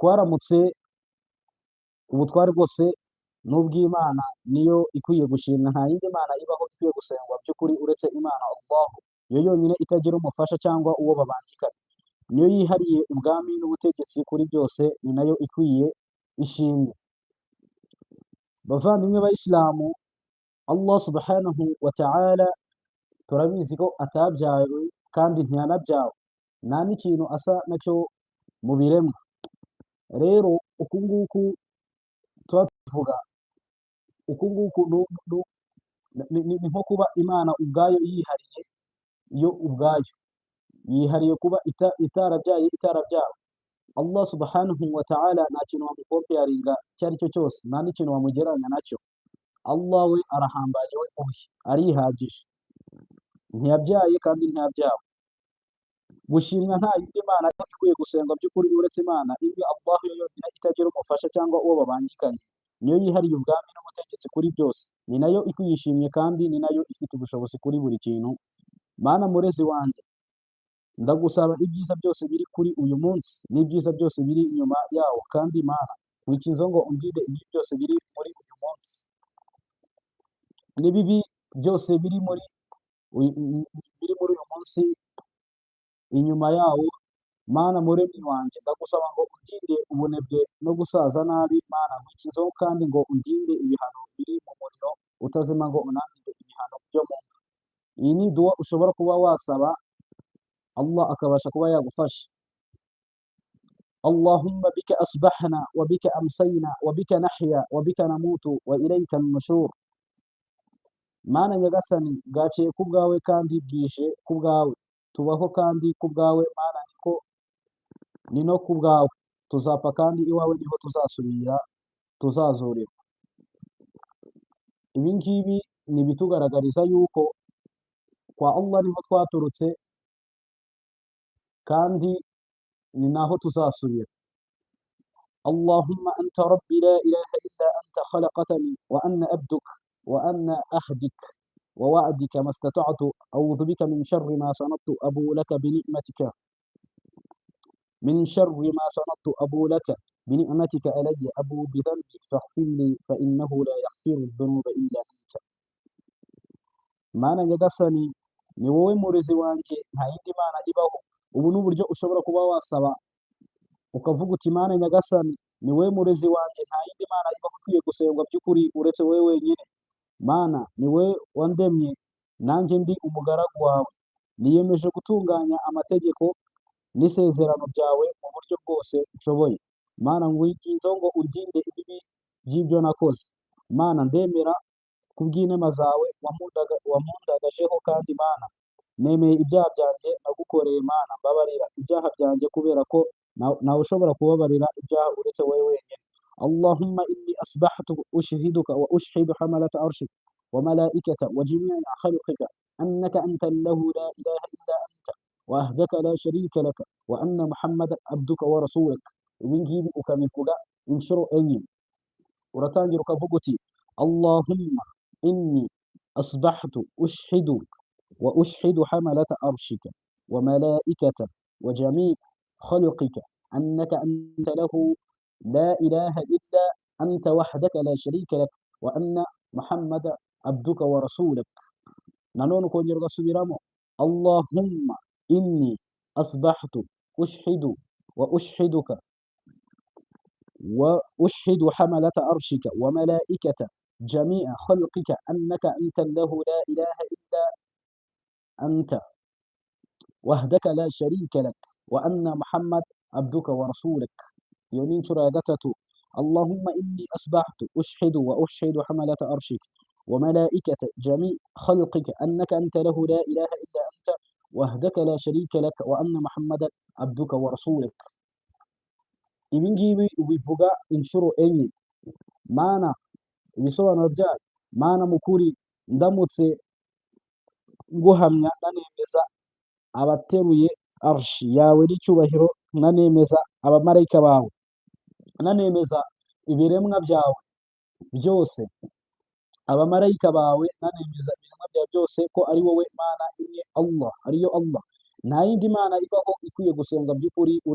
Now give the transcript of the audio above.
Twaramutse, ubutware bwose n'ubw'Imana, niyo ikwiye gushimwa. Nta yindi mana ibaho ikwiye gusengwa by'ukuri uretse Imana Allah, yo yonyine itagira umufasha cyangwa uwo babangikanye. Niyo yihariye ubwami n'ubutegetsi kuri byose, ni nayo ikwiye ishimwe. Bavandimwe b'Abayisilamu, Allah subhanahu wa ta'ala turabizi ko atabyawe kandi ntiyanabyawe, nta n'ikintu asa nacyo mu biremwa. Rero uku nguku tuba tuvuga, uku nguku ni nko kuba Imana ubwayo yihariye, yo ubwayo yihariye kuba itarabyaye, itarabyawe. Allah subhanahu wa ta'ala nta kintu wamucomparinga icyo ari cyo cyose, nta n'ikintu wamugereranya nacyo. Allah we arahambaye, we ubwe arihagije, ntiyabyaye kandi ntiyabyawe. Gushimwa, nta yindi mana ikwiye gusengwa by'ukuri uretse Imana imwe Allah, yo yonyine itagira umufasha cyangwa uwo babangikanye. Niyo yihariye ubwami n'ubutegetsi kuri byose, ni nayo ikwiyishimye kandi ni nayo ifite ubushobozi kuri buri kintu. Mana murezi wanjye, ndagusaba ibyiza byose biri kuri uyu munsi n'ibyiza byose biri inyuma yawo, kandi Mana, wikinze ngo undinde ibibi byose biri muri uyu munsi n'ibibi byose biri muri uyu munsi inyuma yawo. Mana muremyi wanjye, ndagusaba ngo undinde ubunebwe no gusaza nabi. Mana, nkwikinzeho kandi ngo undinde ibihano biri mu muriro utazima, ngo unandinde ibihano byo mu mva. Iyi ni duwa ushobora kuba wasaba Allah akabasha kuba yagufasha. اللهم بك أصبحنا وبك أمسينا وبك نحيا وبك نموت وإليك النشور. Mana nyagasani, bwakeye ku bwawe kandi bwije ku bwawe, tubaho kandi ku bwawe. Mana, niko ni no ku bwawe tuzapfa, kandi iwawe niho tuzasubira, tuzazurirwa. Ibi ngibi ni ibitugaragariza yuko kwa Allah niho twaturutse kandi ni naho tuzasubira. اللهم أنت ربي لا إله إلا أنت، خلقتني وأنا عبدك وأنا عهدك ووعدك ما استطعت، أعوذ بك من شر ما صنعت، أبوء لك بنعمتك من شر ما صنعت، أبوء لك بنعمتك علي، أبوء بذنبي، فاغفر لي فإنه لا يغفر الذنوب إلا أنت. Mana nyagasani, ni wowe murezi wanjye, nta yindi mana ibaho. Ubu ni uburyo ushobora kuba wasaba ukavuga uti: "Mana nyagasani, ni wowe murezi wanjye, nta yindi mana ibaho ikwiye gusengwa by'ukuri uretse wowe wenyine. Mana, ni wowe wandemye, nanjye ndi umugaragu wawe. Niyemeje gutunganya amategeko n'isezerano byawe mu buryo bwose nshoboye. Mana, ngwinginzeho ngo undinde ibibi by'ibyo nakoze. Mana, ndemera kubw'inema zawe wampundagajeho, kandi Mana, nemeye ibyaha byanjye nagukoreye. Mana, mbabarira ibyaha byanjye, kubera ko ntawe ushobora kubabarira ibyaha uretse wowe wenyine." اللهم إني أصبحت أشهدك وأشهد حملة عرشك وملائكة وجميع خلقك أنك أنت الله لا إله إلا أنت وحدك لا شريك لك وأن محمدا عبدك ورسولك. Ibi ngibi ukabivuga inshuro enye. Uratangira ukavuga uti: اللهم إني أصبحت أشهد وأشهد حملة عرشك وملائكة وجميع خلقك أنك أنت له لا إله إلا أنت وحدك لا شريك لك وأن محمد عبدك ورسولك. Nanone ukongera ugasubiramo: اللهم إني أصبحت أشهد وأشهدك وأشهد حملة عرشك وملائكة جميع خلقك أنك أنت الله لا إله إلا أنت وحدك لا شريك لك وأن محمد عبدك ورسولك. Iyo ni inshuro ya gatatu. اللهم إني أصبحت أشهد وأشهد حملة عرشك وملائكة جميع خلقك أنك أنت له لا إله إلا أنت وحدك لا شريك لك وأن محمدا عبدك ورسولك. Ibi ngibi ubivuga inshuro enye. Mana, ibisobanuro byayo: Mana, mukuri ndamutse nguhamya, nanemeza abateruye arshi yawe n'icyubahiro, nanemeza abamarayika bawe, nanemeza ibiremwa byawe byose, abamarayika bawe, nanemeza ibiremwa byawe byose ko ari wowe Mana imwe Allah, ariyo Allah, nta yindi mana ibaho ikwiye gusenga by'ukuri uretse